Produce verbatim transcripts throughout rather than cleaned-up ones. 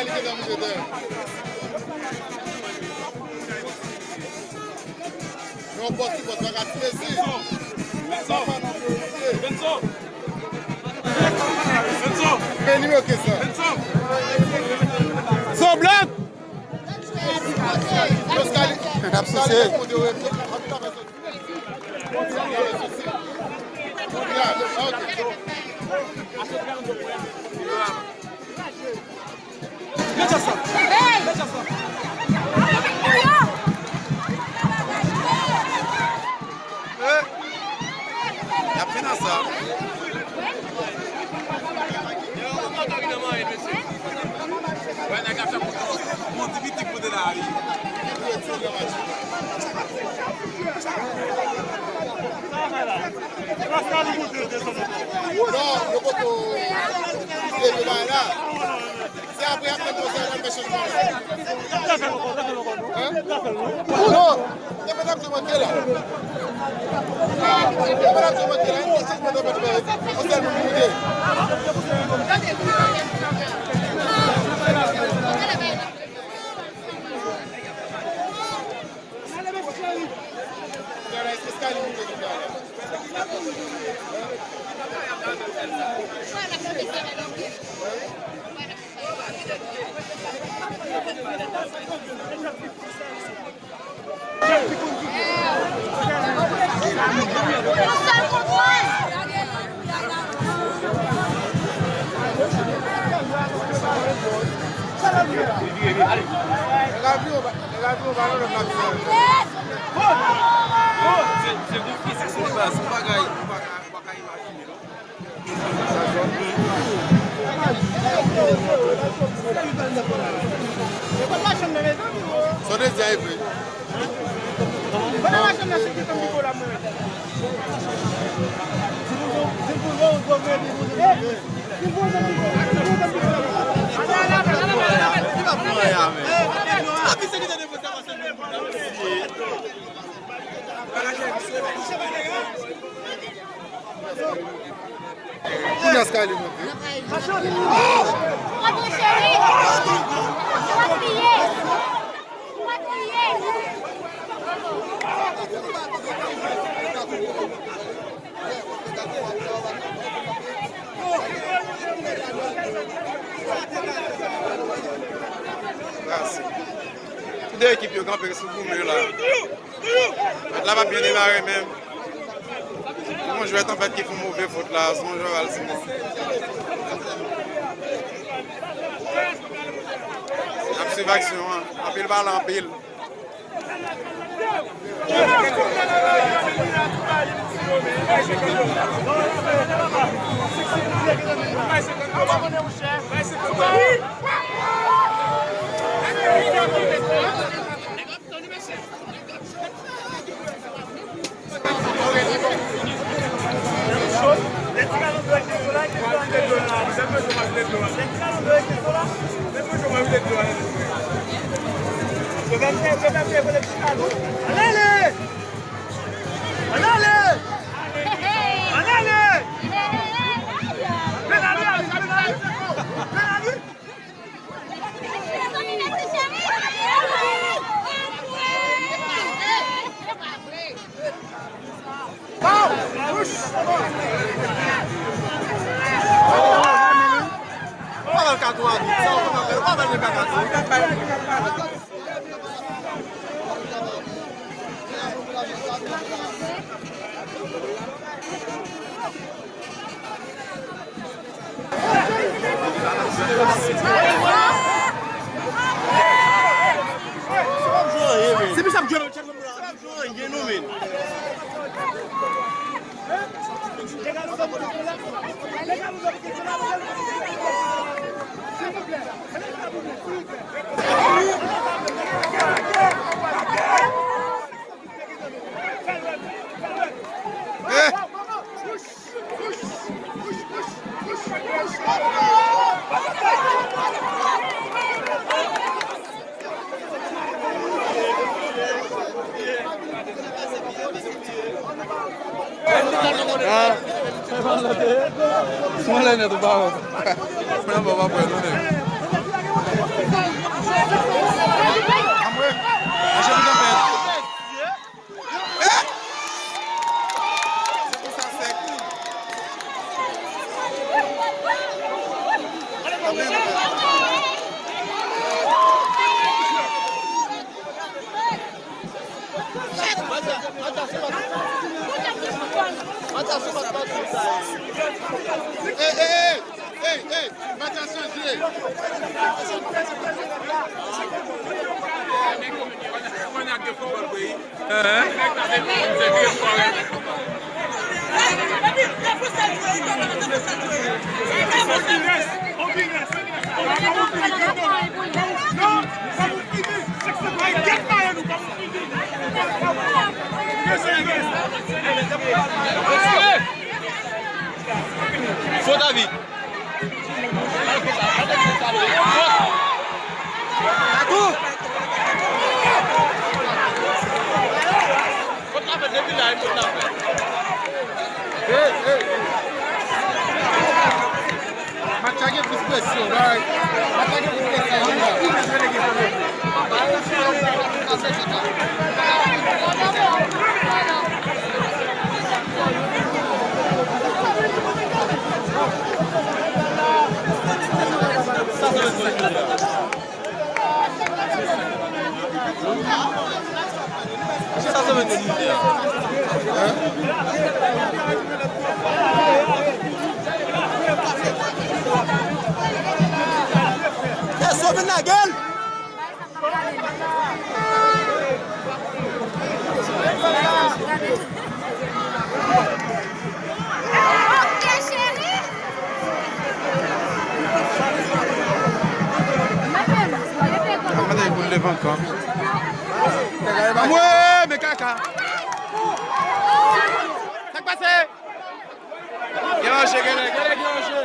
Li gentan moute dèyè. Yon bòs ki bòs bagay ti mezi. Papa nan pye. Benzo. Benzo. Benzo. Zo blòk. Yo, Scaly. N ap souse. Hey! Hey! Y ap fini sa. Wè, nèg la fè kote yon ti pitit kote la, wi. Non, yo poko leve bay la. Se apre y ap mèt konsa y ap fè chanjman la. Hein? Non, se pa t ap jwe manke la. Se pa t ap jwe manke la. Yon ti chanjman t ap fè. Yon sèl moun ki moute. Se, se yon fizis li ba, se yon bagay ou pa ka, ou pa ka imajine, non. Sa w te di a e vre. Kounye a Skyler monte. Pardon, cheri. Ou pa kriye. Ou pa kriye. Tout de ekip yo kanpe sou goumen yo la. Match la p ap byen demare menm. Yon jwè tanpèt ki fè yon move fot la, se yon jwè Valsimo. N ap swiv aksyon an. Anpil balan, anpil. Ann ale! Ann ale! Ann ale! Penali, penali, penali! Se misye ap jwe nan chat la, misye ap jwe anyen non, men. Mwen lè nèt ou pa wè. Mwen anba w ap wè nou nèg. Ey, ey, ey, ey, ey, match la chanje. Fanatik de foutbòl, wi. Fo David. Match la gen plis presyon, right? Match la gen plis presyon, wi. Sa se mete lide a. Kèso vin lage l. Gade boul devan kan. Anmwe, men kaka. Sa k pase? Gen anje, gen anje, gen anje.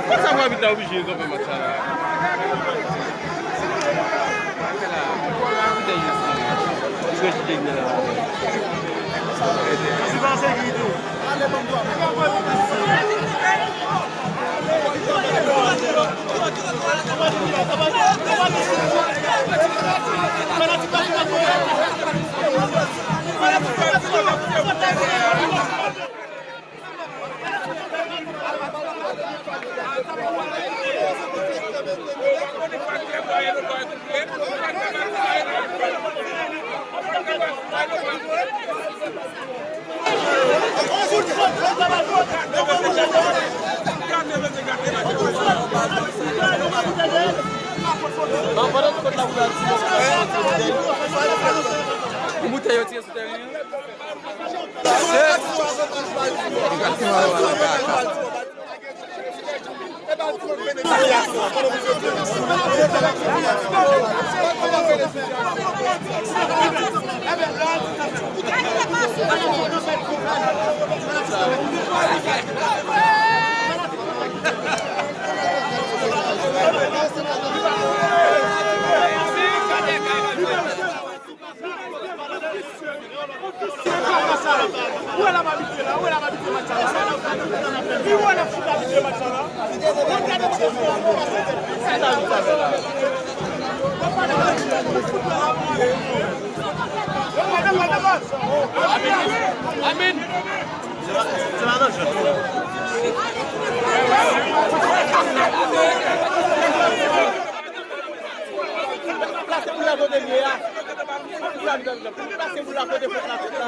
Konsa pou abit la oblije kanpe match sa la. Pou moute yo tire sou teren an. Amin. Plase boul la kote l ye a. Plase boul la kote fòk la fèt la.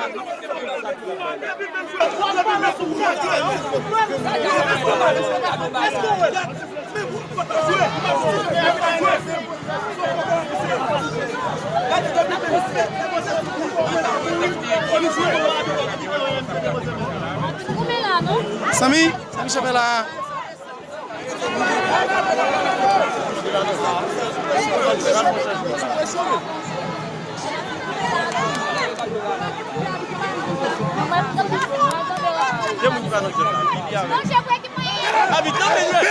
Samy, Samy Chapela. Gen moun ki pa nan jwèt la. Abit, kanpe jwèt.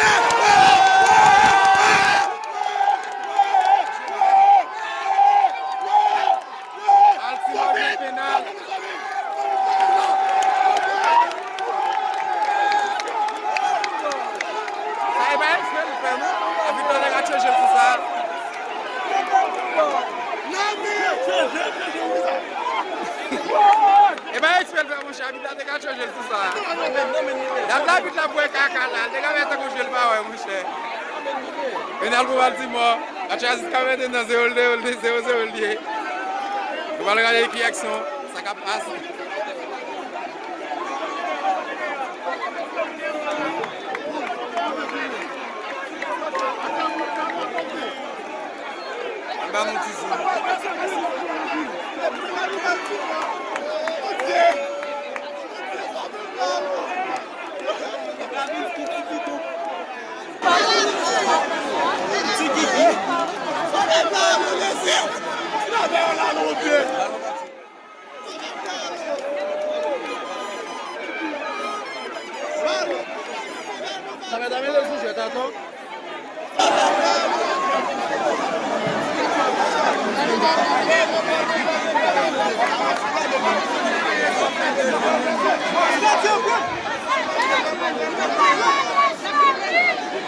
E pa ekspre l fè, monchè, abit la te ka chanje l sou sa. Dat labit la pou wè kaka la, li te ka fè tankou jwe l pa wè, monchè. Penal pou Baltimore. Match la jis ka mete nan zewo zewo, zewo zewo l ye. Nou pral gade ki aksyon sa k ap pase. Ann ba nou ti zoom. Sa mèt ame lezi jwèt ankò.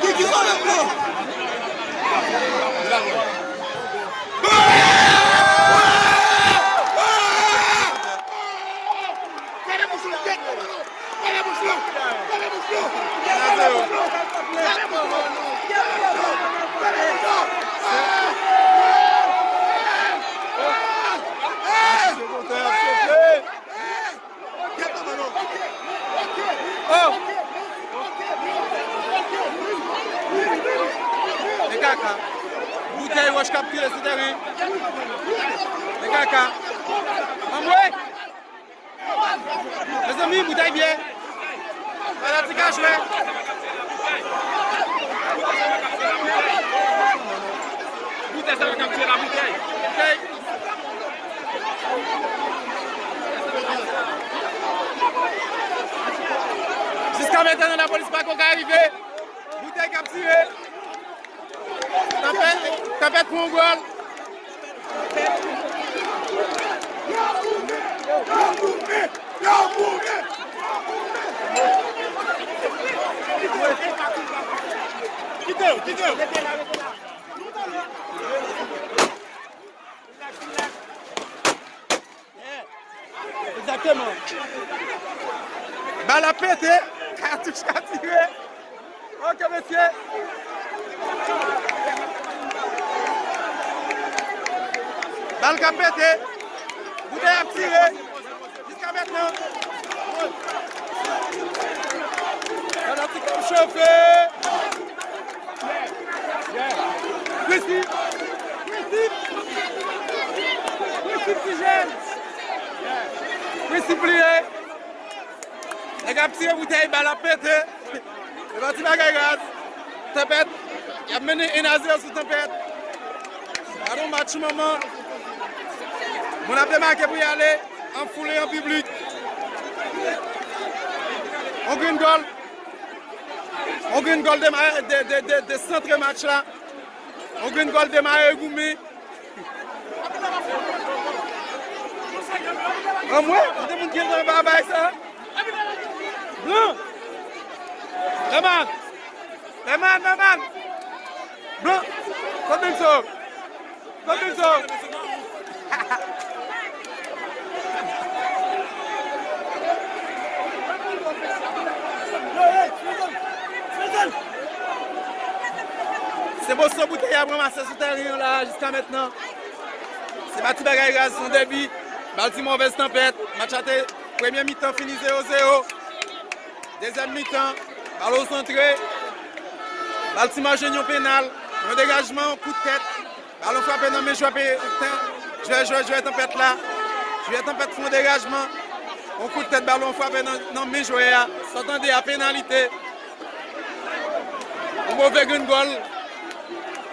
Kiki, kòlè blan. Oh! E kaka. Boutèy wòch k ap tire sou teren. E kaka. Anmwe! Mezanmi, boutèy byen. Fanatik a jwe. Boutèy sa yo k ap tire la, boutèy. Boutèy. Jiska mentnan, lapolis pako ka rive. Boutèy k ap tire. Tanpèt, tanpèt pran yon gòl. Kite yo, kite yo. Egzakteman. Bal ap pete, katouch ka tire. Ok, mesye. Bal ka pete. Boutèy ap tire. Jiska mentnan. Fanatik ap chofe. Prensip! Prensip! Prensip ki jèn! Prensip li ye! Nèg ap tire boutèy, bal ap pete. E pa ti bagay raz. Tanpèt, y ap mennen en a zewo sou Tanpèt. Gade yon match manman. Moun ap demake pou y ale. An foul e an piblik. On grenn gòl. On grenn gòl demare, de, de, de, de santre match la. On grenn gòl demare goumen. Anmwe, gen moun ki anba bay sa. Blan. Lèman. Lèman, lèman. Blan. Kote m so? Kote m so? Se moso boutèy y ap ranmase sou teren an la jiska mentnan. Se pa ti bagay raz, se yon dèbi. Baltimore vs Tanpèt. Match la te, premye mitan fini zewo zewo. Dezyèm mitan, bal o santre. Baltimore jwenn yon penal. Yon degajman, yon kout tèt. Balon frape nan men jwè, jwè, jwè, jwè Tanpèt la. Jwè Tanpèt fè yon degajman. Yon kout tèt, balon frape nan, nan men jwè a. Sa w tande a, penalite. Yon move grenn gòl.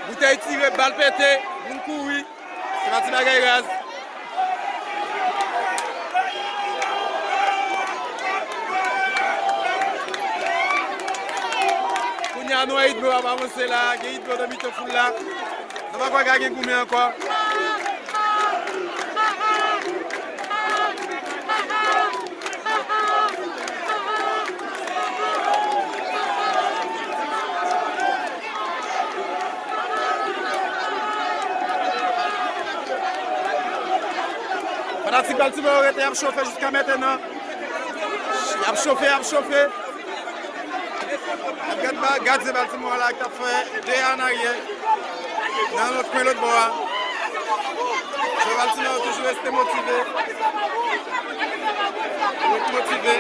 Boutèy tire, bal pete, moun kouri. Se pa ti bagay raz. Kounye a nou wè Hit Bro ap avanse la, gen Hit Bro nan mitan foul la. Nou pa kwè ka gen goumen ankò. Fanatik Baltimore yo rete ap chofe jiska mentenan. Y ap chofe, y ap chofe. Gad ba, gadyen Baltimore la ki t ap fè de a an aryè. Nan lòt kwen, lòt bò a. Jwè Baltimore yo toujou rete motive. Rete motive.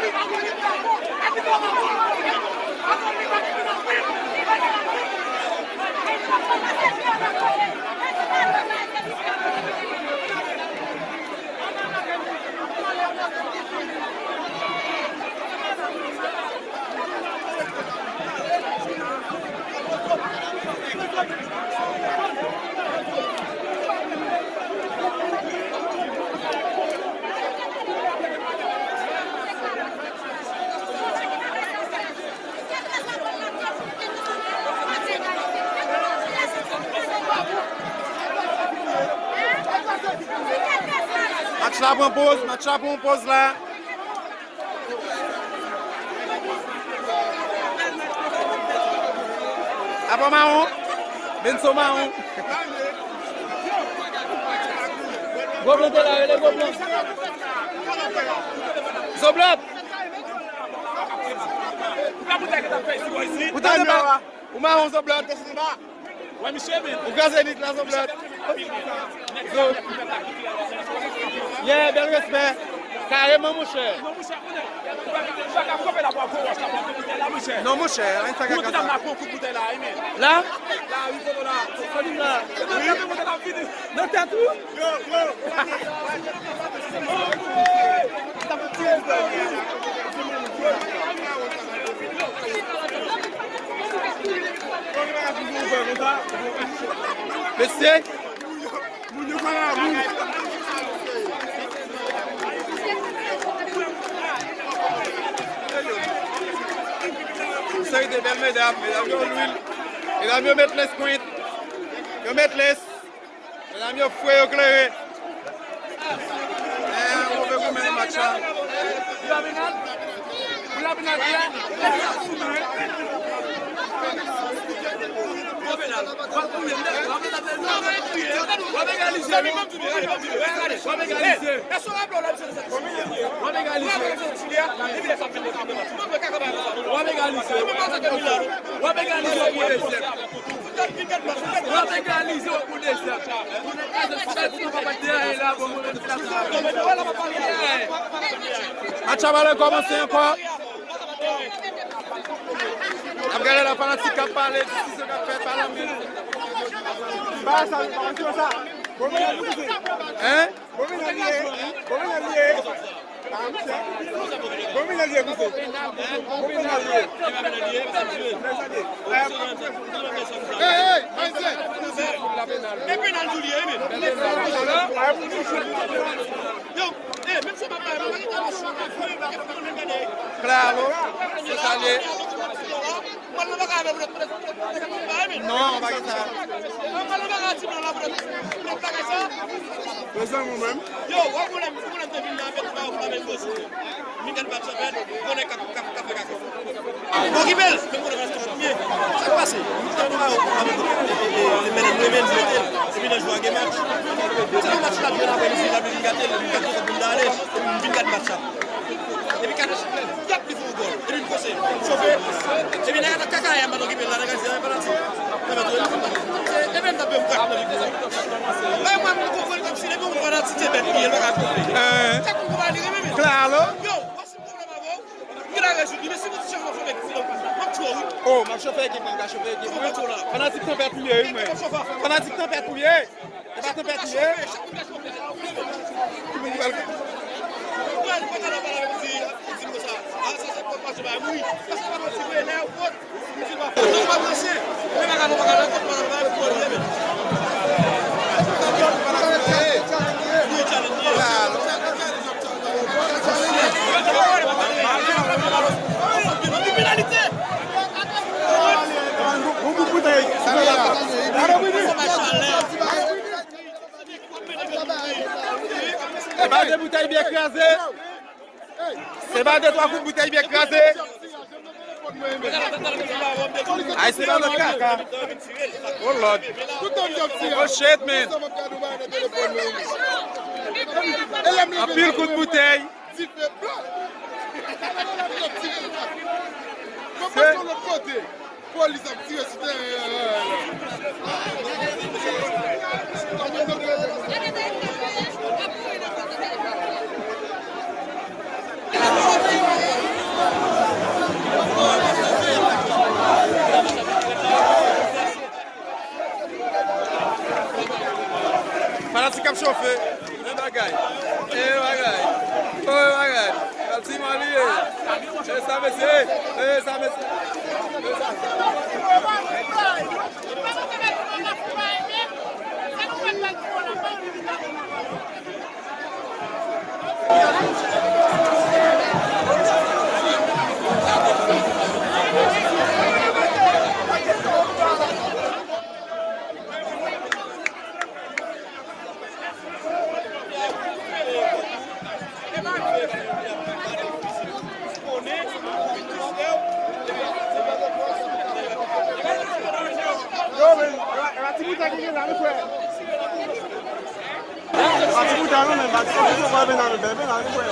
Match la pran poz, match la pran poz la. Apa mawon? Benso mawon. Gwo blan te la, rele gwo blan. Zoblòt! Ou tande pa? Ou mawon Zoblòt. Wè misye men. Ou kraze nit la Zoblòt. Zo. Yeah, bèl respè. Kareman monchè. Non monchè, anyen sa kaka. La? La, wi, poto la. Wi. Nan tèt ou? Mesye. Yon seri de bèl medam, medam yo lwil, medam yo met lès kwent, yo met lès. Medam yo fre, yo klere. Eh, move goumen nan match la. W ap egalize. W ap egalize. W ap egalize pou dezyèm. W ap egalize pou dezyèm. W ap egalize pou dezyèm. Pou dezyèm. Match la pa lè kòmanse ankò. N ap gade la fanatik k ap pale, diskisyon k ap fèt, pa lanmou. Hein? Bon, men nan liye. Bon, men nan liye. Bon, men nan liye, kouzè. Bon, men nan liye. Hey, hey, Maïzè. E penal tou li ye, men. Yo, eh, menm si pa bay, pa gen tan. Klaro, se sa li ye. Mwen, nou pa ka avè pou lòt, pou lòt, pou lòt bagay, men. Non, pa gen sa. Mwen, nou pa ka ti blan la pou lòt, pou lòt bagay sa. Prezan mwen menm. Yo, w ap konnen, m konnen m te vin nan avè nou ba yo Flamengo si. M vin gad match la, men konnen k ap, k ap, k ap fè kaka. Bon, ki bèl, men konnen match la ap ye. Sa k pase? M te ba yo Flamengo, e, e, e, e, mennen, mwen menm, mete l. Epi nan jou a gen match. Se nan match la, jwe la, mwen vin gade l, vin gade l, vin gade l, vin gade l. Epi gad, y ap li fè yon gòl. Epi m poze, m chofe. Epi nèg la t ap kakaye anba nan kipe la, nèg la di, "Ay, fanatik." Nan mèt ou, epi m t ap byen bwat nan mitan. Bay mwen, m konprann kòmsi depi yon fanatik se bèt li ye, l pa ka twonpe. Chak moun konba li renmen, men. Klaro. Yo, w ap si pwoblèm avè w, m gen la rezoud li, men si nou ti chanje fò fè ekip la, m ap tchwe w, wi. Oh, m ap chofe ekip mwen, m ka chofe ekip mwen. Fanatik tanpèt li ye, wi, mwen. Fanatik tanpèt li ye. E pa tanpèt li ye. Se pa de boutèy byè kraze. Se pa de twa kout boutèy byè kraze. Ay, se pa lòt kaka. Oh Lord. Oh shit, man. Anpil kout boutèy. Dife blan. Yo pase yon lòt kote. Polis ap tire sou teren an la. Fanatik ap chofe. E bagay. E bagay. O bagay. Ti Mali ye. E sa mesye. E sa mesye. E sa. Yo, men, la, la, ti bout la ki gen la, wi, frè. Pati pou ta non, men pati pou ta vin nan bèbè la, wi, frè.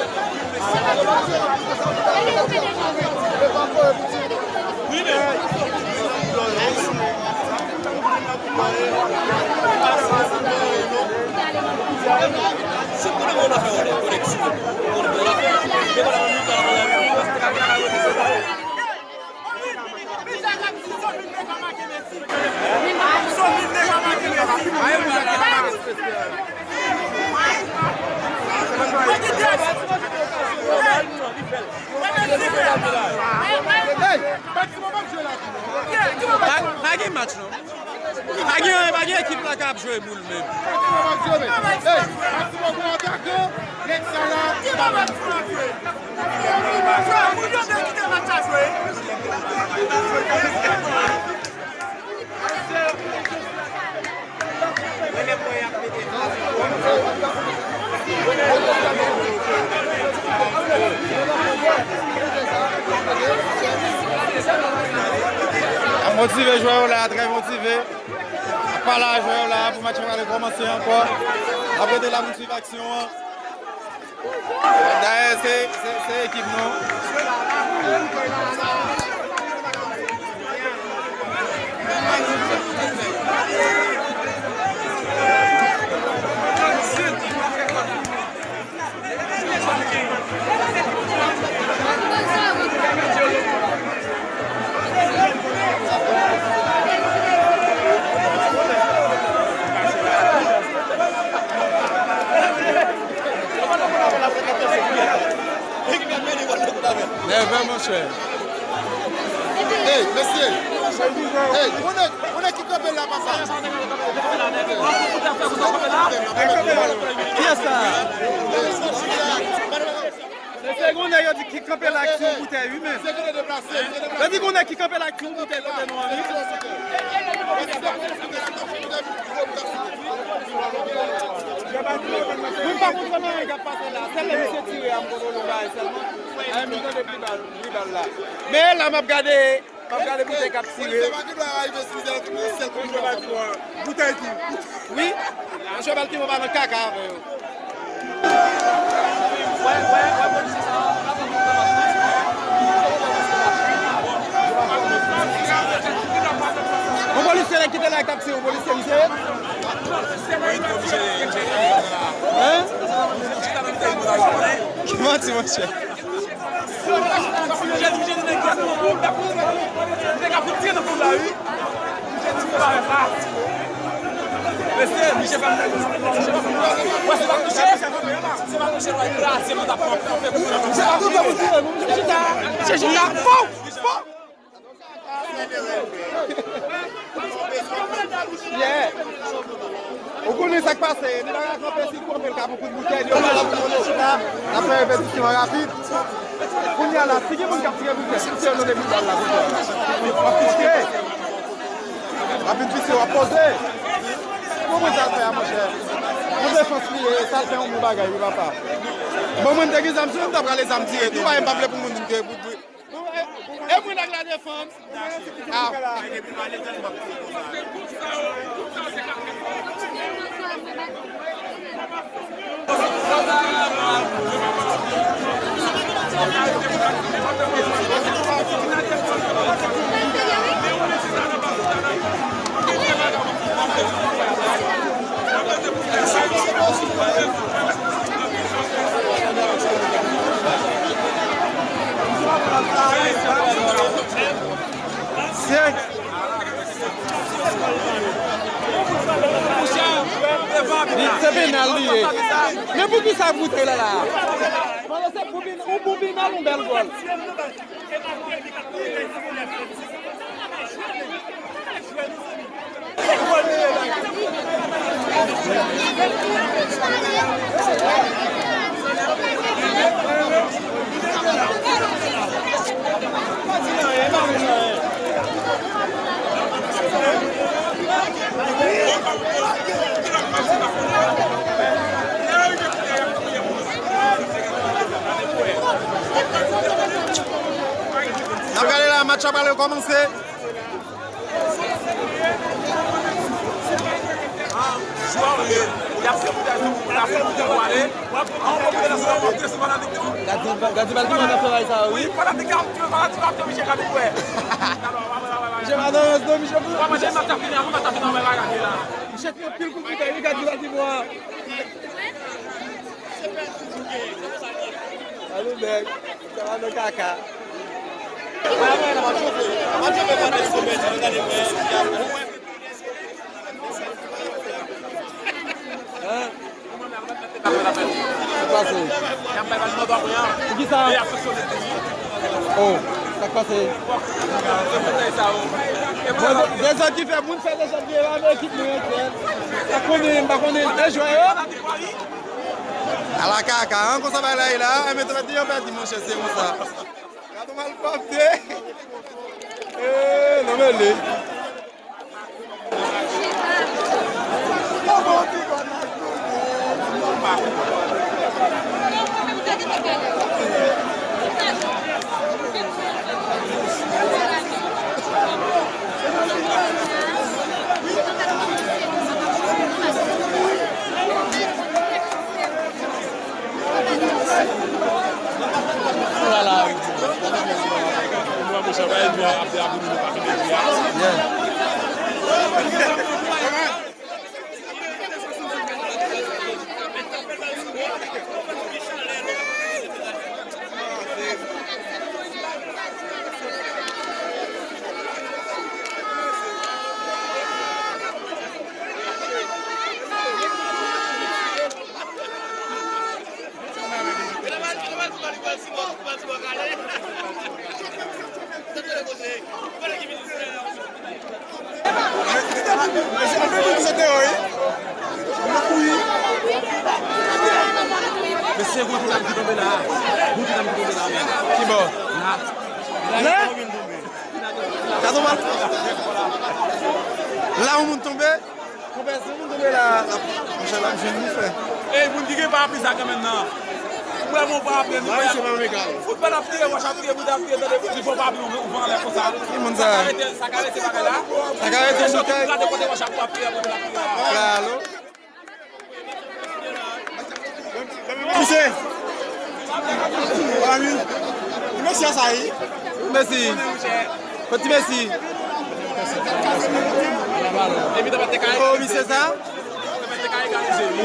Pa, pa gen match non. Pa gen, pa gen ekip la k ap jwe boul menm. Ap motive jwè yo la, trè motive. Ap pale a jwè yo la pou match la pral rekòmanse ankò. N ap rete la pou n swiv aksyon an. Dayè, se, se, se ekip nou. Nève, monchè. Ey, mesye. Ey, konnen, konnen ki kanpe la, papa. Kiyès sa? Se, se gon nèg yo di ki kanpe la ak yon boutèy, wi, men. Yo di gon nèg ki kanpe la ak yon boutèy kote nou an, wi. Mwen pa konprann anyen k ap pase la. Sèl lè misye tire a, m konnen yon bagay sèlman. Ayen, m tande bri bal, bri bal la. Men la, m ap gade. M ap gade boutèy k ap tire. Boutèy tou. Wi. Mesye Baltimore pa nan kaka avè yo. Yon polisye la ki te la k ap tire, yon polisye misye ye? Hein? Ki manti, monchè. Yeah. Ou konnen sa k pase, li pa ka kanpe, si l kanpe, l ka pran kout boutèy, li pa la pou konnen chita, l ap fè repetisyon an rapid. Kounye a la, si gen moun k ap tire boutèy, si l tire nan demi bal la, boutèy. W ap vin vise, w ap poze. Bon, mwen sa l fè a, monchè. Yon defans li ye, sa l fè yon bon bagay, wi, papa. Bon, mwen, m te gen zam sou mwen, m ta prale zam tire tou, pa m pa vle pou moun di m te bout. E mwen ak la defans. Ah. Li, se penal li ye. Men poukisa boutèy la la? Mwen se pou pen-, ou pou penal, yon bèl gòl. N ap gade la, match la pral rekòmanse. Gad ti, gad ti Baltimore k ap fè bagay sa yo, wi. Misye pa nan rès non, misye pou, misye fè anpil kout boutèy, wi, gad ti Baltimore. Alou bèk, sa va nan kaka. Hein? Sa k pase? Poukisa? Oh, sa k pase? Bon, de, dezòd ki fè moun fè dezòd vye la, men ekip mwen, frè. Pa konnen, pa konnen, de jwè yo. Ala kaka, hein, konsa bagay la ye la, enben, te mèt yo pèdi, monchè, se konsa. Gade malpwòpte. Eh, non, men li. Mesye, gon ti dam ki tonbe la. Gon ti dam ki tonbe la, men. Ki bò? La. La? Gade w mal. La, yon moun tonbe. Konpè, si moun tonbe la, monchè, l ap jwenn li fè. Ey, moun ki gen parapli sa kanmenm nan. Ou wè mon parapli, nou fè. Foutbòl ap tire, wòch ap tire, bout ap tire, tande, li fè parapli ou, ou pran anlè konsa. Ki moun sa? Sa ka rete, sa ka rete bagay la. Sa ka rete. Mesye, sòti, gade kote wòch ap tire, bout ap tire la. Bravo. Misye. Ti Mesi a sa ye. Ti Mesi. Kot Ti Mesi? Oh, misye sa?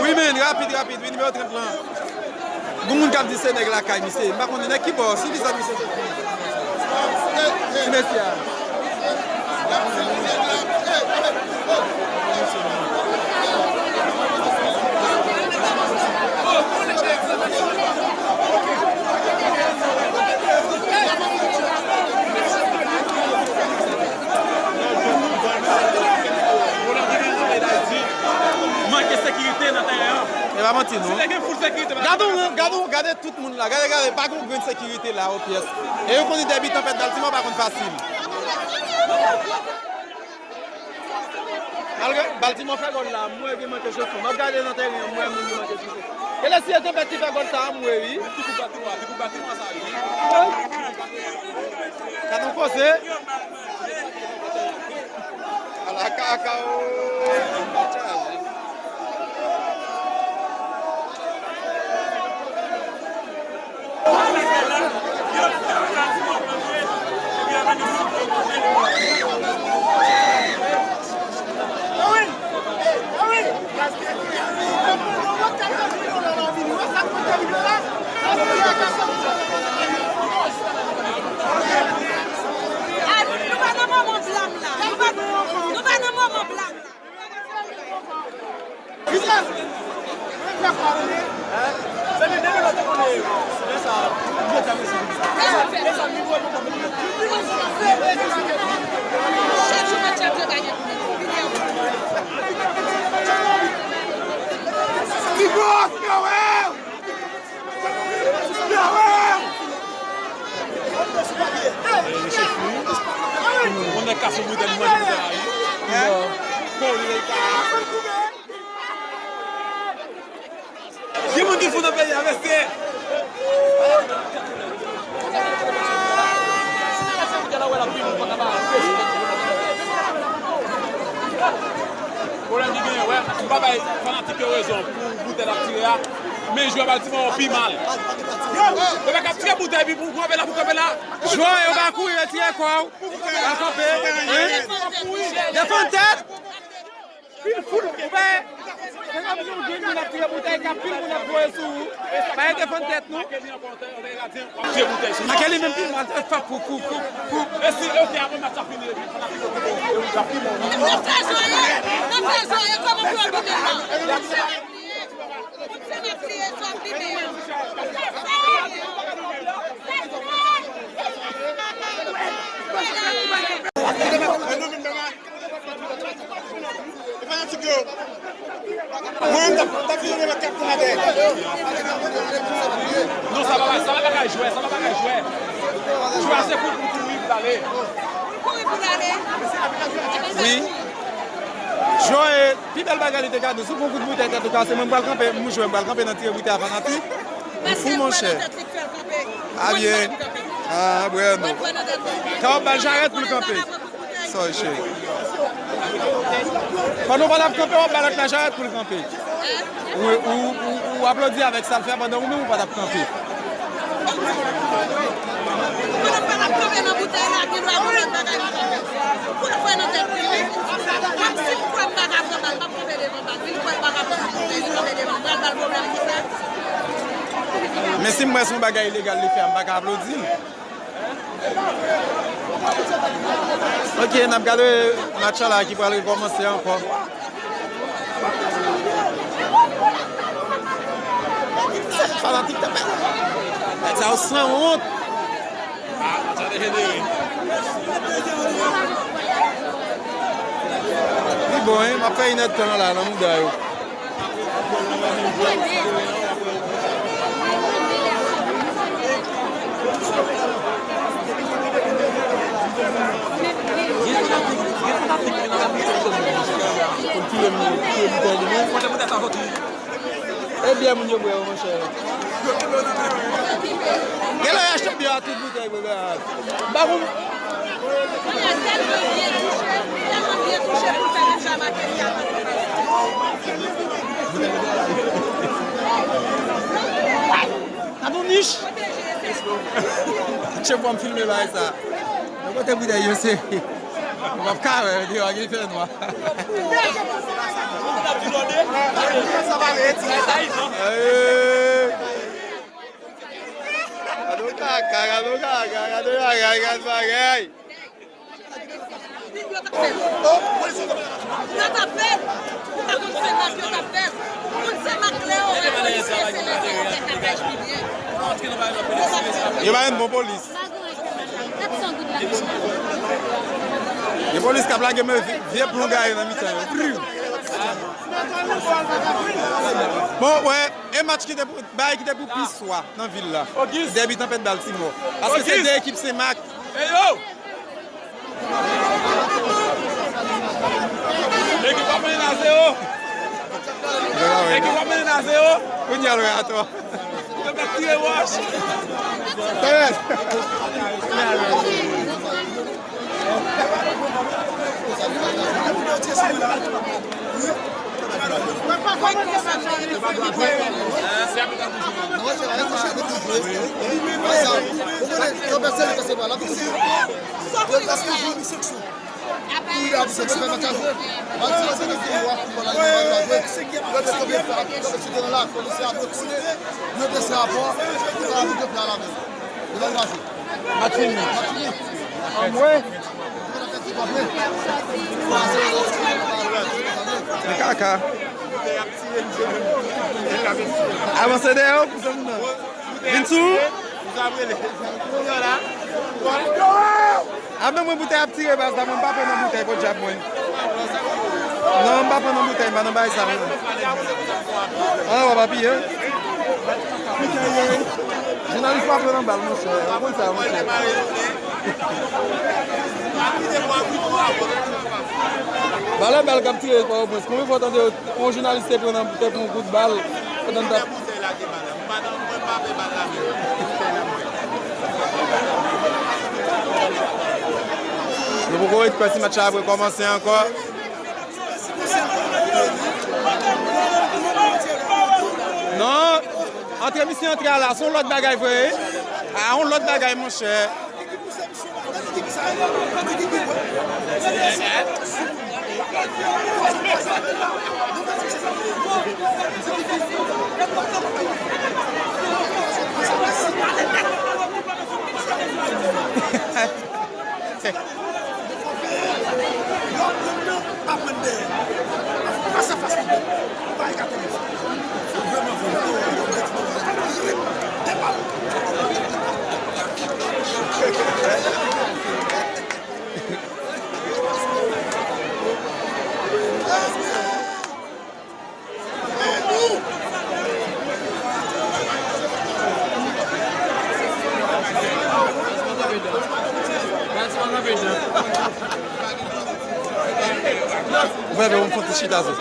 Wi, men, rapid, rapid, wi, nimewo trant lan. Gon moun k ap di se nèg lakay misye. M pa konnen nèg ki bò, si ki zòn misye soti. Ti mesye a. Manke sekirite nan teren an. E pa manti, non. Si te gen full sekirite, gade, gade, gade tout moun la. Gade, gade, pa gen yon grenn sekirite la, o pyès. E yo konn di dèbi tanpèt Baltimore pa konn fasil. Malgre Baltimore fè gòl la, m wè gen manke chofè. M ap gade nan teren an, m wè moun ki manke chofè. E lè si e tanpèt ki fè gòl sa a, m wè wi. Ti koup Baltimore, ti koup Baltimore sa wi. Gade yon koze. Ala kaka o. Ah, nou, nou pa nan moman blam la. Nou pa, nou pa nan moman blam la. Mwen nèg kase boutèl, manje boutèl la, wi. Bon, li ka. Gen moun ki fou nan peyi a, mesye. Pwoblèm ki genyen, wè, m pa bay fanatik yo rezon pou boutèl ap tire a, men jwè Baltimore pi mal. Yo pa ka tire boutèy epi pou kanpe la, pou kanpe la. Jwè, yo pa kouri, retire kò w. Pa kanpe. Defann tèt. Pil foul, ou pa wè, se kòmsi w jwenn moun ap tire boutèy, k ap pil moun ap voye sou ou. Pa defann tèt nou. Make li menm pil mal, fè fou, fou, fou, fou. E si, ok, apre match la fini, epi fanatik yo kite, e ou ap pi bon. Nan fè zòrye, nan fè zòrye, kòman pou yo bine la? Moun se m ap kriye, sou ap bine. E nou vin nan E fanatik yo. Mwen menm t ap, t ap vin nan kat konn avè. Non, sa pa, sa pa bagay jwè, sa pa bagay jwè. Jwè a se pou, pou kouri pou l ale. Kouri pou l ale. Wi. Jwè, pi bèl bagay li te ka di w, si w pran kout boutèy tèt ou kase, mwen m pral kanpe, m jwè, m pral kanpe nan tire boutèy a fanatik. Ou fou, monchè. A byen. Ah, bueno. Ka w ap ba l jarèt pou l kanpe. Sa w cheri. Pandan w pa t ap kanpe, w ap ba lòt la jarèt pou l kanpe. Ou, ou, ou, ou aplodi avèk sa l fè pandan ou menm ou pa t ap kanpe. Pandan m pa t ap kanpe nan boutèy la, gen dwa gon lòt bagay pou kanpe. Pou l fè nan tèt li, wi. Menm si m kwè m pa ka pran bal, m ap kanpe devan bal. Wi, li kwè l pa ka pran bal, li kanpe devan bal, bal pwoblèm pou sa. Men si m wè se yon bagay ilegal li fè a, m pa ka aplodi l. Ok, n ap gade match la ki pral rekòmanse ankò. Fanatik tanpè. Nèg sa yo sanwont. Li bon, wi, m ap fè inèdtan la nan mouda yo. E byè moun yo bwè yo, monchè. Genlè yo achte byè a tout boutèy, bebe a. M pa konn. Tèlman byen touche, tèlman byen touche pou l fè menm jan Martelly a. Gade yon nich. Chèf, ban m filme bagay sa. Yon kote boutèy yo se. Ou p ap ka wè, deyò a gen fè nwa. Gade yon kaka, gade yon kaka, gade bagay, gade bagay. Yo t ap fè l. Yo t ap fè l. Ou pa konn Senmak, yo t ap fè l. Moun Senmak, Leo, e polisye, se lè se yon tèt lakay pi byen. Yo pa jwenn bon polis. Gen polis k ap lage men vye, vye plon gaye nan mitan yo. Priw. Bon, wè, e match ki te pou, bagay ki te pou pi swa nan vil la. Dèbi Tanpèt Baltimore. Paske se de ekip Senmak. Ekip ap mennen a zewo. Ekip ap mennen a zewo. Kounye a l wè atò. Yo mèt tire wòch. Tèt. Match fini. Anmwe. E kaka. Avanse dèyè w pou zanmi nan. Vin sou ou. A men mwen boutèy ap tire baz la, mwen m pa pran nan boutèy, podyab mwen. Non, m pa pran nan boutèy, m pa nan bagay sa mwen. An, w ap apiye. Jounalis pa pran nan bal, monchè. Ou konn sa, monchè. Valè bal k ap tire Pòtoprens. Konbyen fwa w tande yon jounalis te pran nan, te pran yon kout bal pandan l t ap Nou poko ret kwè si match la ap rekòmanse ankò. Non, antre misye antre a la, se yon lòt bagay vre. A, yon lòt bagay, monchè. Ou fè pou m fon ti chita sou.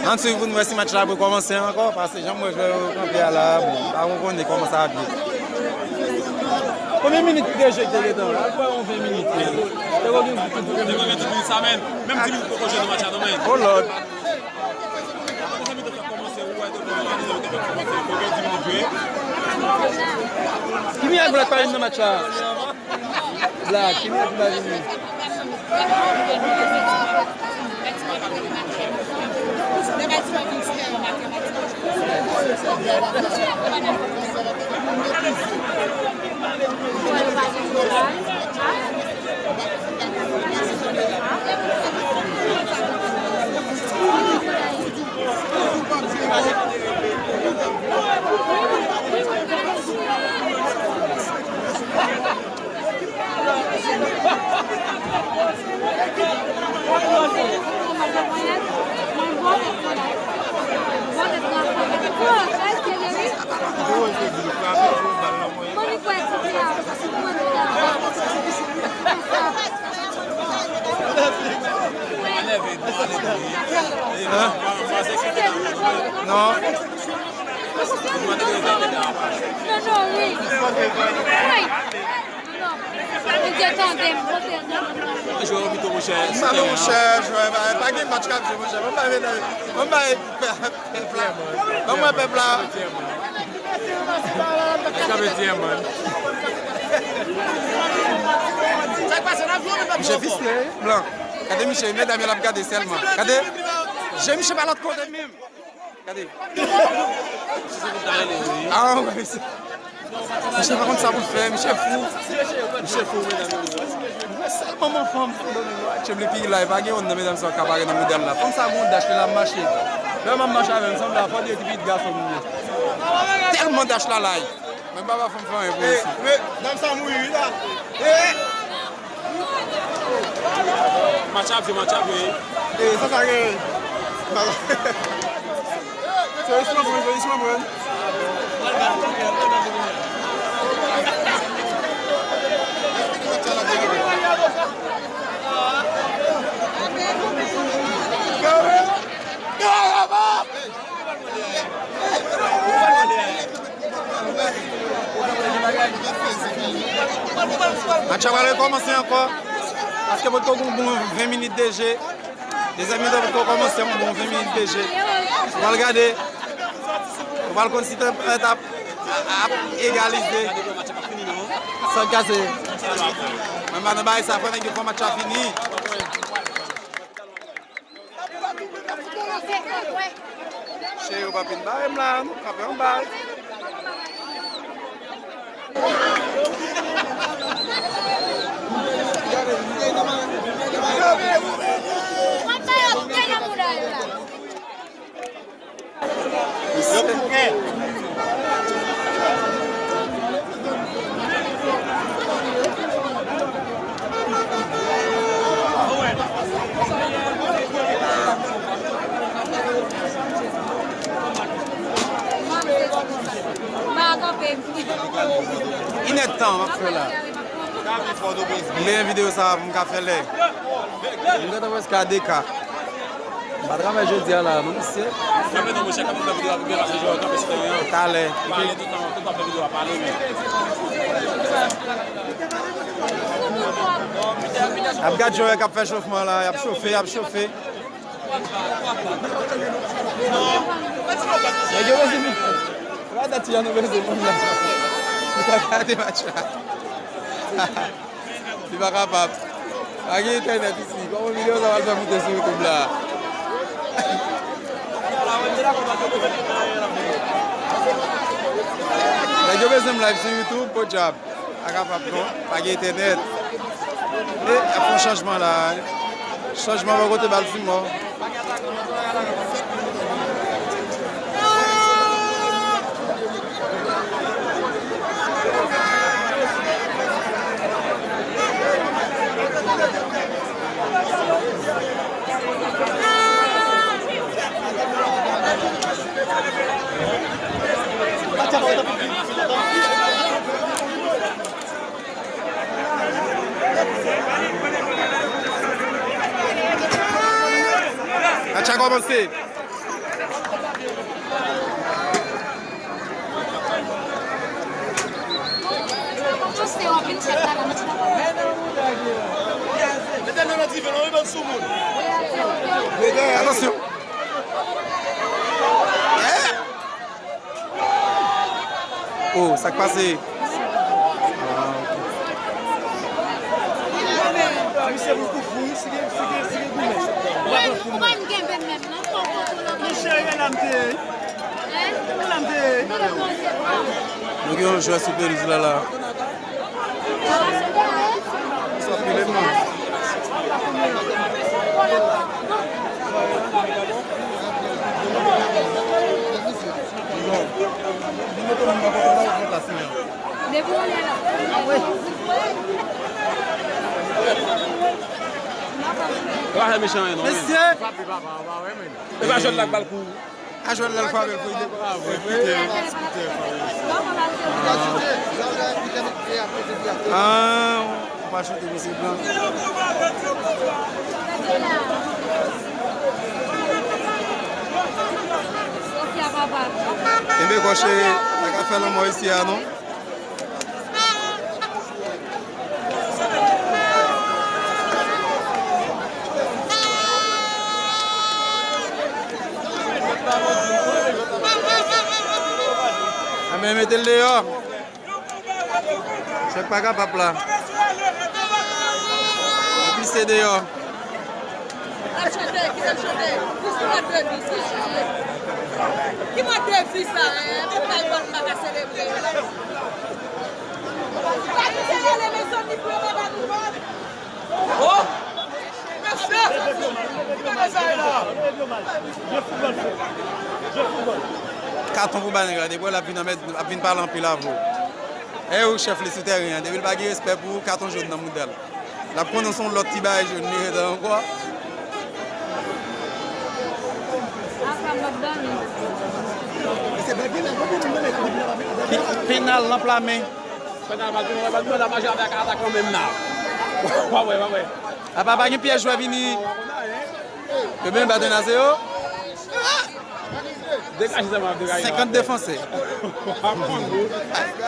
Ann swiv pou n wè si match la ap rekòmanse ankò, paske jan m wè jwè yo kanpe a la, bon, pa konnen kòman sa ap ye. Konbyen minit de je ki te gentan? Al fè yon ven minit. Te gen ven minit sa, men. Menm dis minit poko jwe nan match la, non, men. Oh Lord. Kimi ak Black pa vin nan match la? Black, kimi ak Black vin? Hein? Non. Non, non, wi. Wi. Non. Bondye tande m, pwoteje m. Jwè yo pito, monchè. M pa gen, monchè, jwè, pa, pa gen match k ap jwe, monchè. Mwen pa vin, mwen pa pèp la. Ban mwen pèp la. Sa vle di, man. Misye visye, blan. Gade misye, medam yo l ap gade sèlman. Gade, je misye pa lòt kote menm. Gade. Ah, wè, misye. Misye pa konn sa pou l fè, misye fou. Misye fou, medam yo. Mwen sèl manman fanm Sendomeng yo atche m li pi la, e pa gen youn nan medam sa yo k ka pare nan modèl la. Fanm sa gon dach li la mache. Lè m ap mache avè l, sanble a fò de ti pitit gason m ye. Tèlman dach la laj. Men m pa ba fanm fè anyen pou misye. Dam sa mouri wi la. Match ap jwe, match ap jwe. E sa sa gen. Se slow motion, se slow motion. Match la pral rekòmanse ankò. Paske potko gon bon ven minit de je. Dezyèm mitan potko kòmanse, yon bon ven minit de je. Nou pral gade. Nou pral konn si Tanpèt ap, ap egalize. San kase. Mwen pa nan bagay sa, fò nèg yo fè match la fini. Cheri, ou pa fin bare m la, nou kanpe anba. Inèdtan m ap fè la. M benyen videyo sa a pou m ka fè lè. M gentan prèske a de K. M pa travay jodi a la, non, mesye. Talè. Ap gad jwè k ap fè chofman la, y ap chofe, y ap chofe. Nèg yo bezwen vin. Gade ti jan nou bezwen moun nan. Li pa gade match la. Li pa kapab. Pa gen entènèt isi. Kòman videyo sa pral fè moute sou YouTube la? Nèg yo bezwen m live sou YouTube, podyab. Pa kapab non, pa gen entènèt. E, ap fè yon chanjman la. Chanjman bò kote Baltimore. Match a kòmanse. Mete nan nan diven, non, wi, bann soumoun. Atansyon. Oh, sa k pase? Ah, ok. Misye pou kouvri, si gen, si gen, si gen goumen. Ou pa pran kouvri. Monchè, e la m te ye. E la m te ye. Nou gen yon jwè sou pelouz la, la. Mesye! E pa jwèt la k ba l kou. A jwèt la l frape l pou li dekouraje. Ah, ou pa choute mesye blan. Kenbe kò cheri, pa ka fè lanmò isi a non. Anben, mete l deyò. Chèk pa kapab la. Li pise deyò. Al chante, kite l chante. Ki mòd de vi, ki mòd de vi sa, hein? Pou bay bòl m pa ka selebre. Pa kite l ale, mezanmi, pou yo pa ba nou bòl. Oh! Mesye! Ki bagay sa ye la? Katon pou ba nèg la, depi w wè l ap vin anmède, ap vin pale anpil avè w. E ou chèf li sou tèren an, depi l pa gen respè pou ou, katon jòn nan mouda l. L ap konnen se yon lòt ti bagay jòn li ret ankò. Ki penal nan pla men. Penal, Baltimore, Baltimore, la mache avèk atakan menm la. W ap wè, w ap wè. Apa pa gen pyès jwè vini. Yo menm pa tande se yo. Degaje sèlman, degaje. Senkant defansè.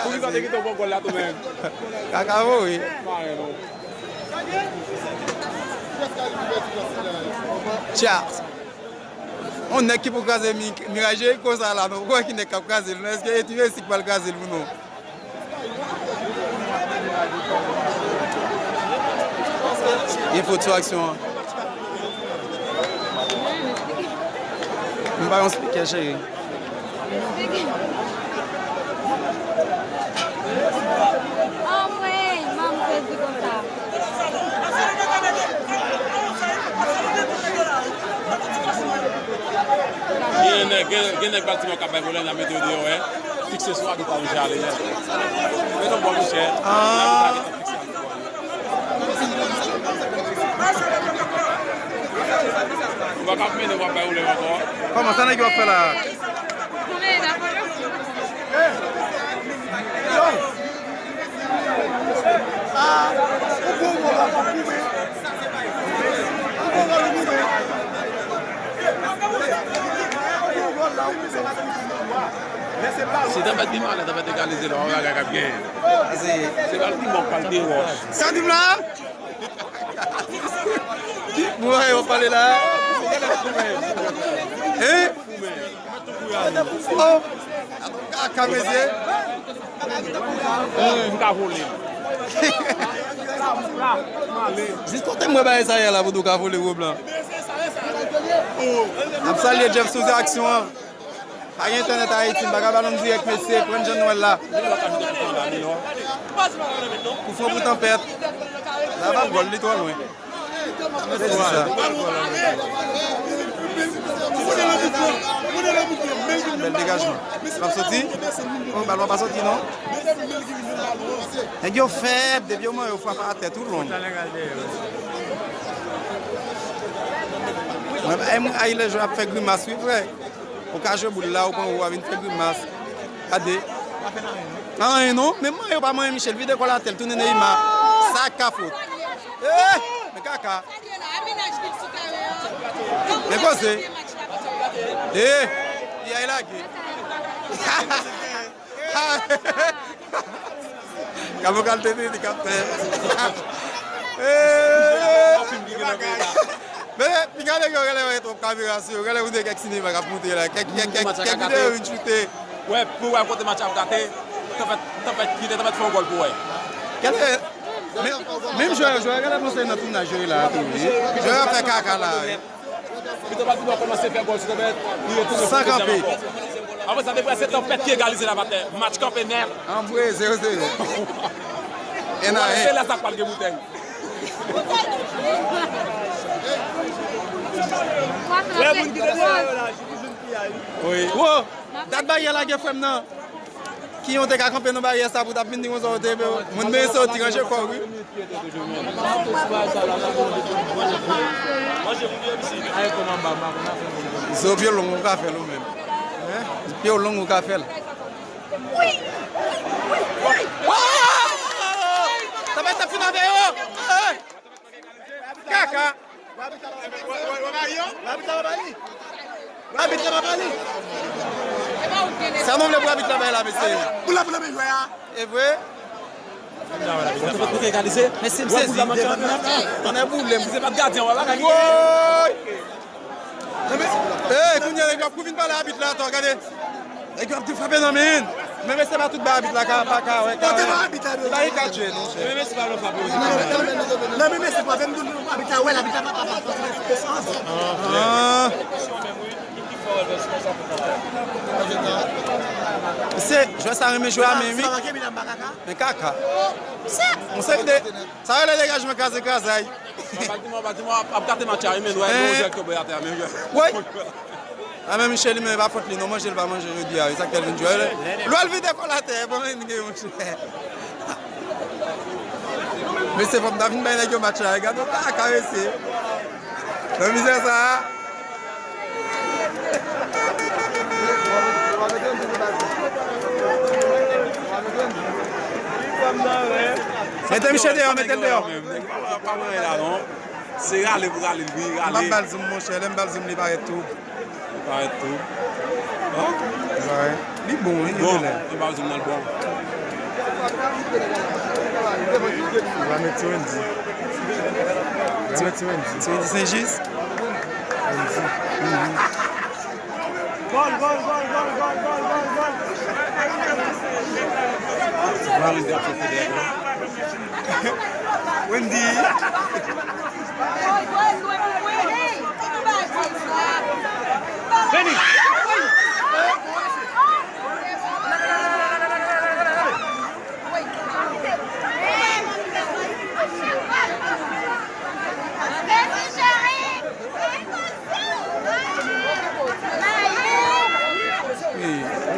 Pou ki sa te kite w pran gòl la tou menm? Kaka voye. Pa wè non. Tcha. On nèg ki pou kraze mi-, miray Jeriko sa la, non. Ou wè ki nèg k ap kraze l, non. Èske e ti Messi k pral kraze l pou nou? Gen fot sou aksyon an. M pa yon spikè, cheri. Anmwey, manm sezi konsa. Gen, gen nèg Baltimore k ap bay volè, n a mete yo deyò, wè. Fikse sou abit la, nou jale nèt. Men non, bon, monchè. Ah. Ou pa ka mennen, w ap bay volè ankò. Kòman sa nèg yo ap fè la? Si tanpèt li malè, tanpèt egalize la, w a wè bagay k ap genyen. Se Baltimore k pral peye wòch. Sa di m la? Bon, yo pale la. Hein? Oh, kaka, mesye. M ka vole. Jis kote m wè bagay sa ye la pou di w ka vole gwo blan. N ap salye Jeff sou aksyon an. Pa gen entènèt Ayiti, m pa ka ba nou dirèk, mesye, pran jan nou wè l la. Koufran pou tanpèt. La pa gòl, li twò lwen. Mèsi sa. Bèl degajman. L ap soti? Oh, balon pa soti, non? Nèg yo fèb, depi yo manyen yo frape atè tou long. Mwen, ay, lè jwè ap fè grimas, wi, frè. Ou ka jwe boul la, ou pran ou a vin fè grimas. Gade. Anyen non. Men manyen yo pa manyen Michel. Vide kò l atè l, tounen Neymar. Sa ka fot. Eh! Men kaka. Men koze. Eh! Li ay lage. Ka vokal tete li k ap fè. Eh! Men, piga nèg yo genlè wè twòp kamera sou yo. Genlè ou gen kèk sinema k ap moute la. Kèk, kèk, kèk, kèk videyo vin choute. Wè, pou wè kote match ap gate, tanpèt, tanpèt, kite tanpèt fè yon gòl pou wè. Genlè, men, menm jwè, jwè, genlè panse nan tounaj yo ye la tou, wi. Jwè ap fè kaka la, wi. Pito Baltimore kòmanse fè gòl sou tanpèt, li retounen pou dezyèm ankò. San kanpe. Apre sa, depi se tanpèt ki egalize la, patè. Match kanpe nèt. An vre, zewo zewo. Enn a enn. Se la sa k pral gen boutèy. Lè moun ki te deyò yo la, jis vin piyay. Wi. Wo, dat baryè lage frè m nan. Ki yon te ka kanpe nan baryè sa pou t ap vin di konsa w te, moun men soti ranje kò w, wi. Zo pye long ou ka fè l ou menm. Pye w long ou ka fè l. Tanpèt t ap fin avè yo. Kaka. Abit la pa ba li. Sa nou vle pou abit la bay la, mesye. Pou la, pou la, men jwè a. E vre? Mwen te fè kote egalize. Mesye, m sezi. Tonnè boule m. Se pa t gadyen, wè, bagay. Woy! Ey, kounye a, nèg yo ap kouri vin pale abit la atò, gade. Nèg yo ap di frape nan men. Men mesye pa tout ba abit la ka, pa ka wè, ka wè. Li pa gen ka jwe, non. Men mesye pa vle frape. Non, men mesye frape, m di abit la wè, abit la pa, pa, pa, pa, pa, pa. Ah. Se, jwè sa renmen jwe a men wi. Men kaka. Yon seri de, sa rele degajman kraze krazay. Baltimore, Baltimore ap, ap gate match a, wi, men nou wè, nou wè direktè bò atè a, men jwè. Wi. A men Michel, men pa fòt li, non, manje l pa manje jodi a, wi, sa k fè l vin jwe. Lè l vide kò l atè, bon, men gen yon chè. Mesye, fò m ta vin bay nèg yo match la, gade yon kaka, mesye. Nan mizè sa a. Mete Michel deyò, mete l deyò. Pa mwen la non. Se rale pou rale, li rale. M ap ba l zoom, monchè, lè m ba l zoom, li parèt tou. Li parèt tou. Bon. Li bon, wi, li bon. Li ba l zoom nan, l bon. Ou va met ti Wendy. Ou va met ti Wendy. Ti Wendy Saint-Just. Wendy. Mhm. Gòl, gòl, gòl. Wendy. Vini.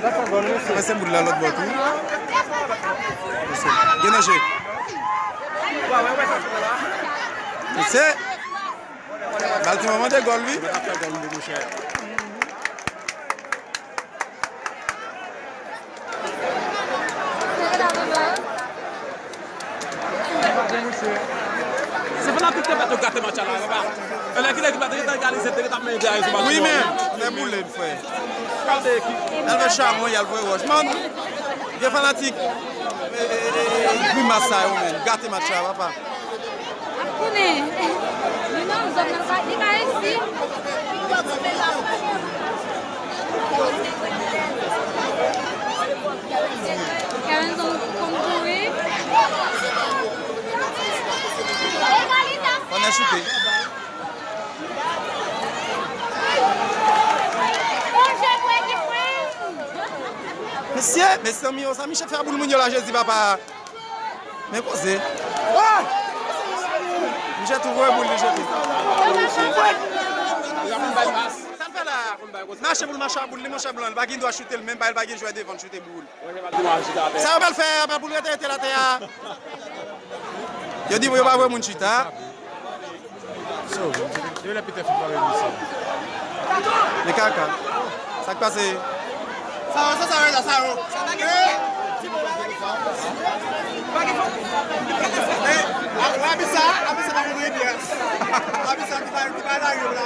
Mwen se boul la lòt bò tou. Gen danje. Se Baltimore mande gòl, wi. Se fanatik te mèt yo gate match la, papa. E lè ki lè ki pa te gentan egalize, te gentan mennen de a sou Baltimore. Wi, men, fè boule, frè. Kalite ekip. L al fè chawony, y al voye wòch. Man, gen fanatik, e, e, e, e, grimas sa yo, men. Gate match la, papa. Ap tounen. Li nan zòn nan, li pa resi. Kenzo konn kouri. Pandan choute. Mesye, mezanmi, yo, sa Michel fè a boul moun yo la, Jezi, papa. Men koze. Michel tou voye boul li jete. Sa l fè la? Mache pou l mache a boul li, monchè blan. Li pa gen dwa choute l menm, pa, li pa gen jwè devan l choute boul. Sa yo pral fè, pral pou l rete, rete l atè a. Yo di yo pa voye moun chita. So, yo lè Peter fin pale misye. Men kaka. Sa k pase? Sa yo, sa, sa yo, sa yo. Eh! Eh, a, a, abi sa, abi sa pa konn rebyen. Abi sa ki pa, ki pa la yo la.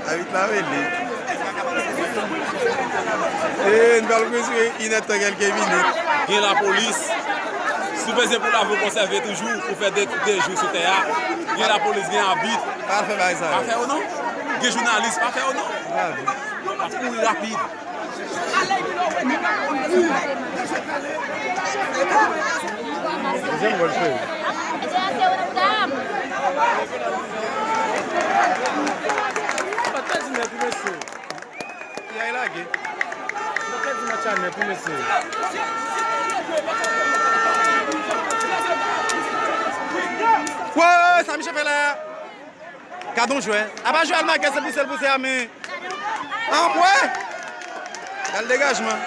Abit la rele. E, n pral mezire inèdtan kèlke minit. Gen lapolis. Si w bezwen pou lavi w konsève toujou, pou fè de, de jou sou tè a, gen lapolis, gen abit. Pa fè bagay sa yo. Pa fè yo non. Gen jounalis, pa fè yo non. Yo ap kouri rapid. Dezyèm gòl, cheri. Yo pèdi nèt wi, mesye. Yo pèdi match la nèt wi, mesye. Woy, sa misye fè la? Gad on jwè. Apa jwè al make, se pouse l pouse a, men. Anmwe! Gad degajman.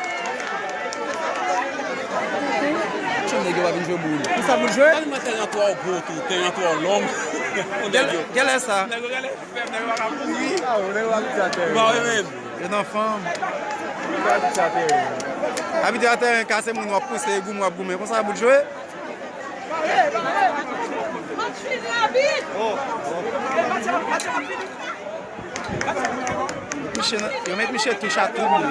Chonm nèg yo pa vin jwe boul. Konsa pou l jwe? Tèlman teren an twò gwo tou, teren an twò long. Pou nèg yo. Gèlè sa. Nèg yo gèlè fèb, nèg yo pa ka kouri. Ah, nèg yo abitye a teren. Ba wi menm. Yo nan fanm. Nèg yo abitye a teren. Abitye a teren, kase moun w ap pouse, goumen w ap goumen. Konsa pou l jwe? Yo met misye touch a tout moun nan.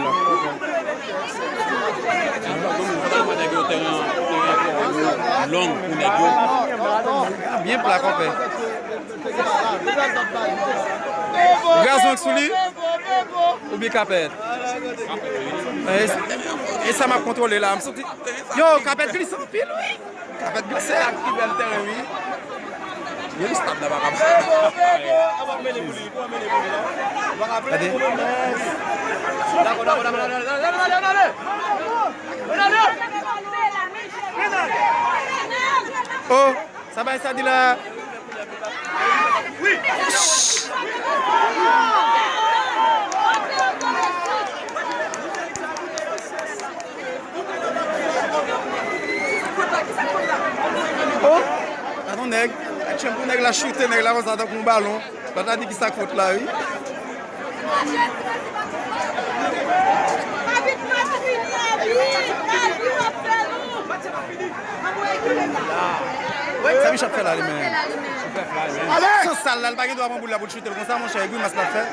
Nèg yo tèren, tèren long pou nèg yo. Byen pla, konpè. Gazon sou li. Oubyen kapèt. E, e sa m ap kontwole la. M santi. Yo, kapèt glise anpil, wi. Kapèt glise. Sa ki bèl tèren, wi. Yo, stad la pa ka. Gade. Oh, sa bay sa di la. Oh, gad on nèg. Gad chanm pou nèg la choute, nèg la konsa tankou yon balon. Lòt la di ki sa k fòt la, wi. Sa Michel ap fè la, li menm? San sal la, li pa gen dwa pran boul la pou l choute l konsa, monchè, e grimas l ap fè.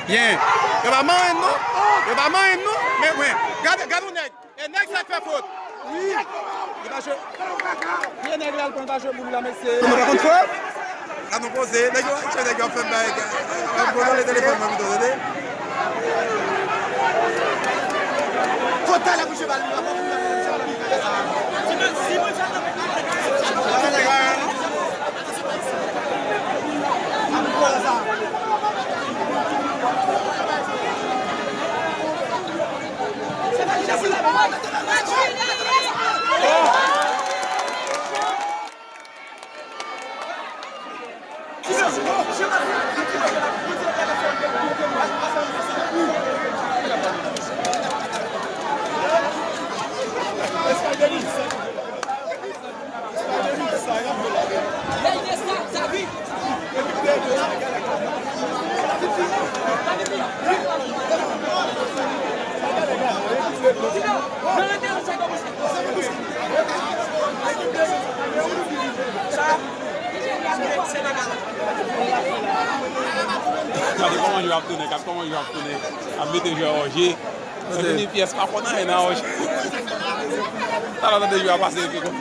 Byen. Yo pa manyen m non. Yo pa manyen m non. Men, men, gade, gade yon nèg. E nèg sa k fè fot. Wi. Li pa jwe. Pye nèg la, l konn pa jwe boul la, mesye. Nou pa konn fot. Gad nou koze. Nèg yo, se nèg yo ap fè bay. Ap kontwole telefòn mwen pito, tande. Fot talè pou cheval li pa fè. Ap pran sa. Gade kòman jwe ap tounen, gade kòman jwe ap tounen. Ap mete jwè Òje. Sa vini pyès pa konn anyen nan Òje. Talè tande jwè a pase epi konn.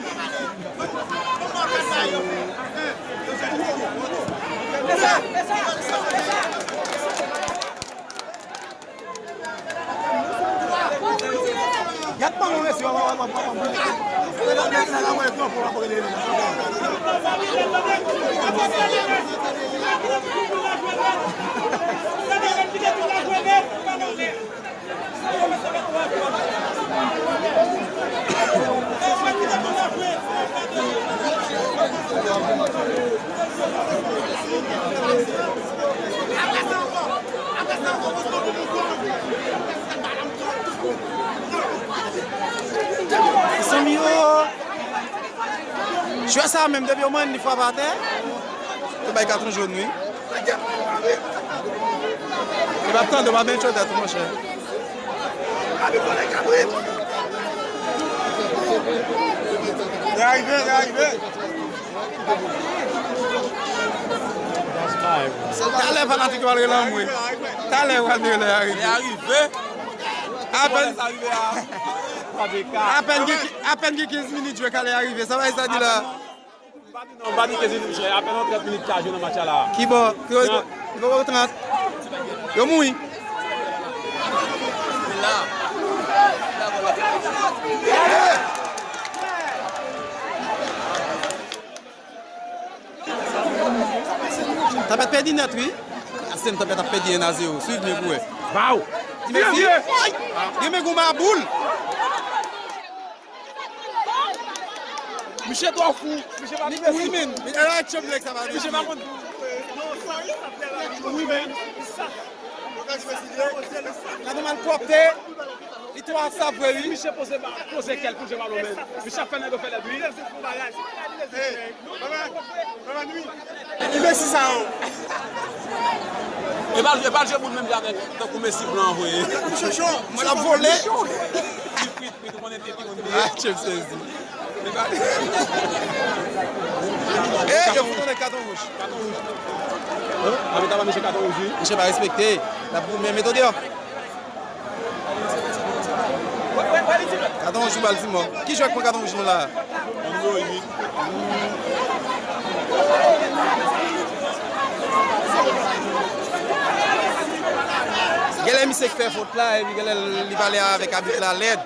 Mezanmi, oh! Jwè sa menm, depi yo manyen li frape atè, yo bay katon jòn, wi. Li p ap tande, w ap benche w tèt ou, monchè. Li arive, li arive. Talè fanatik yo al rele anmwe. Talè yo al rele arive. Li arive. Apèn, apèn gen, apèn gen kenz minit jwe, Kale arive. Sa bay sa di la. M pa di non, m pa di kenz minit, monchè. Apèn trant minit ka jwe nan match la. Kibò? Kibò, kibò trant? Yo mouri. Tanpèt pèdi nèt, wi. Ase m Tanpèt ap pèdi en a zewo. Swiv byen pou wè. Baw! Ti Messi. Gen men goumen a boul. Misye twò fou. Misye pa konn. Wi, men. Misye pa konn. Wi, men. Gade malpwòpte. Li twò ap sa vre, wi. Misye poze ba, poze kè l pou jwe balon, men. Misye ap fè nèg yo fè lèd, wi. Ki Messi sa yo? E pa, e pa jwe boul menm jan avèk tankou Messi blan an voye. Chonchon, mwen l ap vole. Li kwit, kwit, ou konnen te pi moun li ye. Ah, chèf sezi. E, yo fout anlè katon wouj. Katon wouj. Abit ap ba misye katon wouj, wi. Misye pa respekte. L ap goumen, mete w deyò. Katon wouj pou Baltimore. Ki jwè k pran katon wouj nou la a? Nimewo uit. Genlè misye k fè fot la, epi genlè li pale avèk abit la lèd.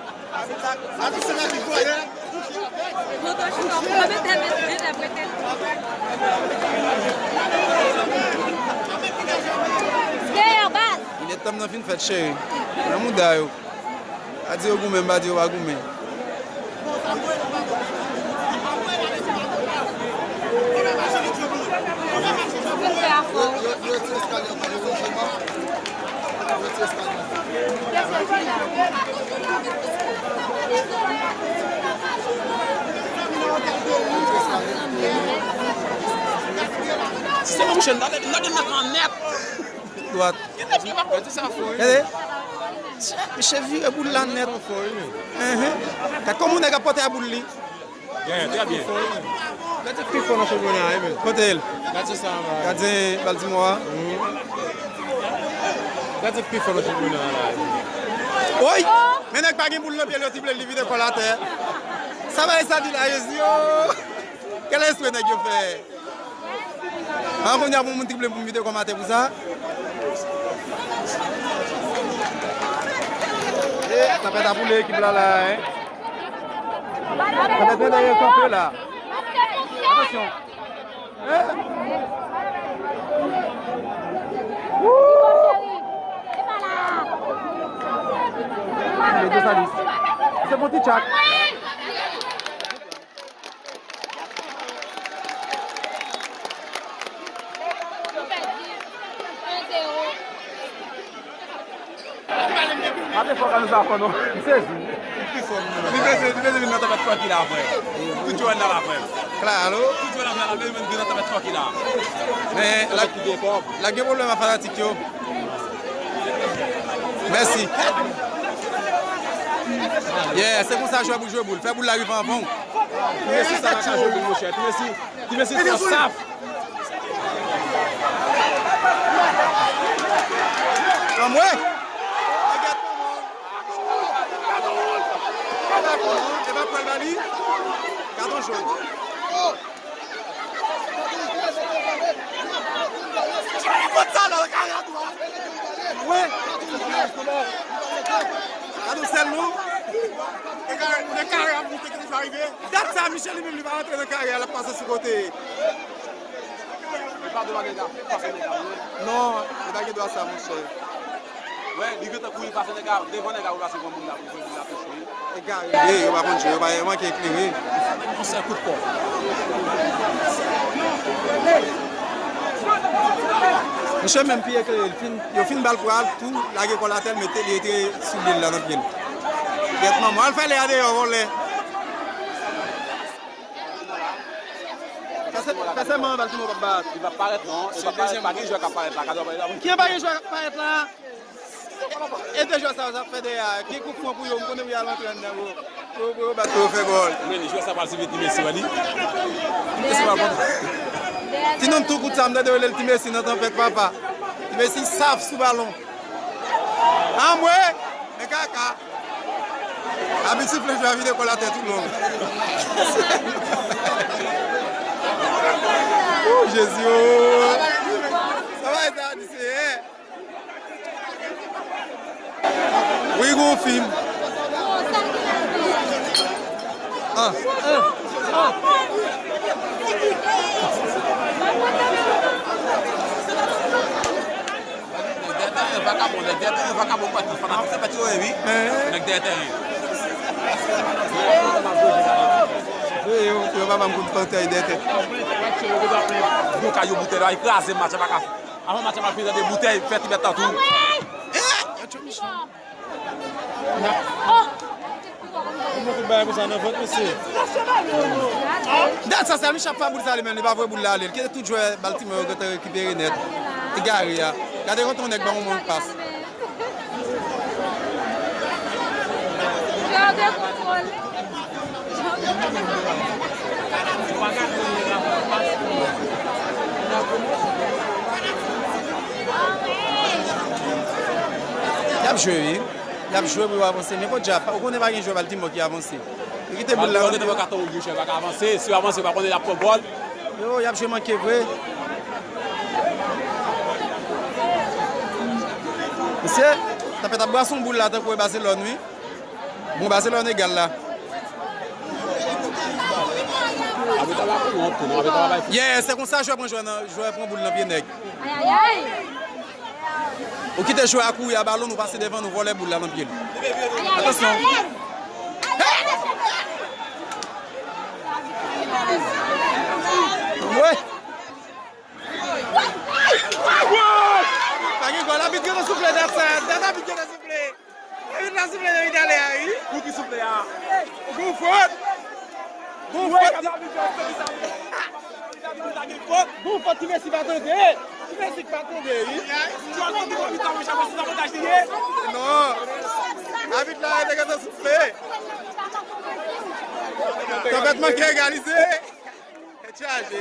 Deyò, baz! Linèt tan m nan fin fèt, cheri. Nan mouda yo. A di yo goumen, m pa di yo pa goumen. Se yon jèn, gade, gade nan kan nèt. Dwat. Gade sa fò, wi. Gade. Misye vire boul la nèt. Fò, wi, men. Enhen. Gad kòman yon nèg ap pote a boul li. Byen, trè byen. Gad sa k pi fò nan chanpyona a, wi, men. Kote l? Gad sa anba. Gadyen Baltimore a. Gad sa k pi fò nan chanpyona a la, wi. Oy! Men nèg pa gen boul nan pye l, yo trible l, li vide kò l atè. Sa bagay sa di la, Jezi, oh! Kèl espre nèg yo fè? An, kounye a pou moun trible pou m vide kò m atè pou sa. E, Tanpèt ap woule ekip la la, en. Tanpèt gen dèyè kanpe la. Atansyon. En? Woo! Mete sa dis. Se bon ti tchak. Gade, Ate fò ka nou sa fò non. M sezi. Li bezwen, li bezwen vin nan tanpèt twòkila, frè. Tout jouè la, frè. Klaro. Tout jouè la, frè, la bezwen vin nan tanpèt twòkila. Men, la, la gen pwoblèm ak fanatik yo. Mèsi. Yeah, se konsa jwè pou jwe boul. Fè boul la rive anvan w. Ti Messi sa pa ka jwe boul, monchè. Ti Messi, Ti Messi twò saf. Anmwe! Gèt manman w. Gèt manman w. E pa pral ba li. Katon jòn. Wi. Gade sèl nou. Nèg kare ap monte ki te rive. Dat sa, Michel li menm li pa rantre nan kare a, l ap pase sou kote. Li pa dwe pa gen dwa pase nèg la, non. Non, li pa gen dwa sa, monchè. Wè, li gentan kouri pase nèg la, devan nèg la pou pase granmoun la, pou granmoun la touche. Egare, yo pa konn jwe, yo pa, yo manke eklere. Yon sèl kout kò. Misye menm pi eklere, l fin, yo fin ba l pral, tou, lage kò l atè, l mete, li rete sou li la nan pye l. Gèt manman, al fè lè a deyò, vòlè. Fè sè-, fè sèman Baltimore p ap parèt. Li p ap parèt non. Se dezyèm. Pa gen jwè k ap parèt la. Gade w ap parèt la. Ki pa gen jwè k ap parèt la? E de jwè sa yo ap fè dèyè a. Gen kout fwon pou yo. M konnen pou y al antre anndan pou, pou, pou yo bat pou yo fè gòl. Men jwè sa pral sivye Ti Messi, wè li. Ti Messi pral kontan. Ti nonm tou kout sa, m tande yo rele l Ti Messi nan tanpèt, papa. Ti Messi saf sou balon. Anmwe! Men kaka! Abit sifle jwè a vide kò l atè tou long. Ooh, Jezi, ooh! Sa va, sa di Seyè! Wi, gon fim. Ah, ah, ah. Nèg dèyè teren, vakabon, nèg dèyè teren, vakabon, kwè ki fanatik se fèt yo ye, wi. Nèg dèyè teren. Wi, yo, yo pa ban m kout pantay dèyè teren. Gwo kay yo boutèy la, li kraze match la, pa ka. Avan match la, pa fini, tande boutèy, fè ti bèt la tou. Eh! Li poko bay konsa nan vant, mesye. Dat sa, Sèl Michel ap fè boul sa li menm, li pa voye boul la ale. Li kite tout jwè Baltimore yo gentan rekipere nèt. Egare a. Gade kontan yon nèg ban yon moun pas. Y ap jwe, wi. Y ap jwe pou yo avanse. Men kounye a, ou konnen pa gen jwè Baltimore ki avanse. Yo kite boul la. Baltimore gentan pran katon wouj, monchè, pa ka avanse. Si yo avanse, yo pa konnen y ap pran gòl. Yo, y ap jwe manke vre. Mesye, tanpèt ap brase yon boul la tankou e Barcelone, wi. Bon, Barcelone egal la. Abit la pa pou wont tou, non, abit la pa bay fou. Yeah, se konsa jwè pran jwè nan, jwè pran boul nan pye nèg. Ou kite jwè a kouri a balon, nou pase devan, nou vòlè boul la nan pye l. Atansyon. Wè. Pa gen gòl, abit gentan soufle, dat sa, dat abit gentan soufle. Abit la soufle nan mitan tèren an, wi. Pou ki soufle a? Gon fòt. Gon fòt. Gon fòt, Ti Messi pa tande. Ti Messi pa tande, wi. Non. Abit la te gentan soufle. Tanpèt manke egalize. Tèt chaje.